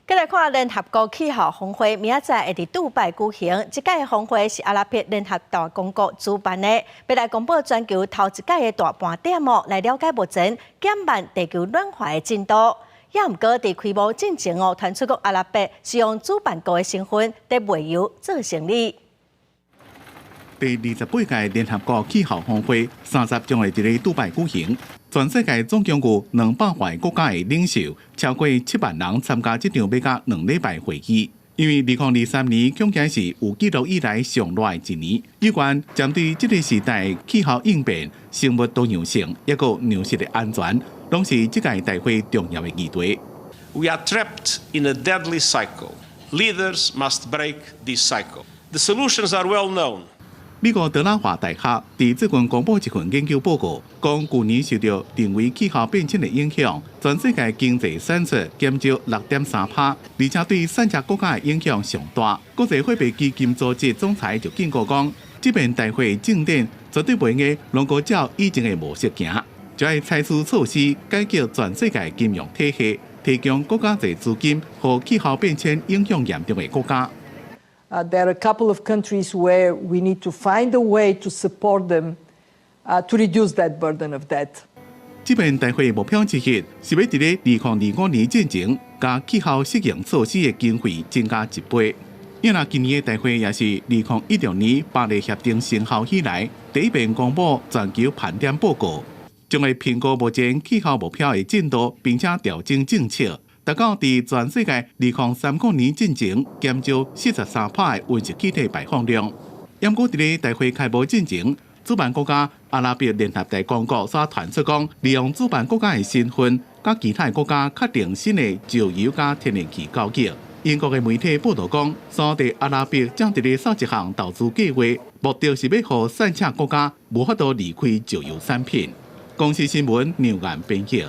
繼來看聯合國氣候峰會，明仔載會佇杜拜舉行。這屆峰會是阿拉伯聯合大公國主辦的，欲來公布全球頭一屆的大盤點哦，來了解目前減慢地球暖化的進度。也毋過佇開幕進前哦，傳出講阿拉伯是用主辦國的身份佇賣油做生意。第二十八屆聯合國氣候峰會30將會佇咧杜拜舉行，全世界總共有200外國家的領袖，超過7萬人參加這場欲甲2禮拜會議。因為2023年恐驚是有記錄以來上熱的一年，有關針對這個時代氣候應變、生物多樣性，抑閣糧食的安全，攏是這屆大會重要的議題。 We are trapped in a deadly cycle. Leaders must break this cycle. The solutions are well known. 美國德拉華大學佇最近公布一份研究報告，講舊年受著人為氣候變遷的影響，全世界經濟產出減少6.3%，而且對散赤國家的影響上大。國際貨幣基金組織總裁就警告講，這遍大會進展絕對袂用攏閣照以前的模式行，就愛採取措施改革全世界金融體系，提供閣較濟資金予氣候變遷影響嚴重的國家。 There are a couple of countries where we need to find a way to support them to reduce that burden of debt. 這遍大會目標之一是欲佇咧2025年進前，共氣候適應措施的經費增加一倍。因為今年的大會也是2016年巴黎協定生效以來第一遍公布全球盤點報告，將會評估目前氣候目標的進度，並且調整政策，達到佇全世界2030年進前減少43%的溫室氣體排放量。毋過佇咧大會開幕進前，主辦國家阿拉伯聯合大公國煞傳出講，利用主辦國家的身份，佮其他國家確定新的石油佮天然氣交易。英國的媒體報導講，沙特阿拉伯正佇咧掃一項投資計劃，目的是欲予散赤國家無法度離開石油產品。公視新聞梁岩編譯。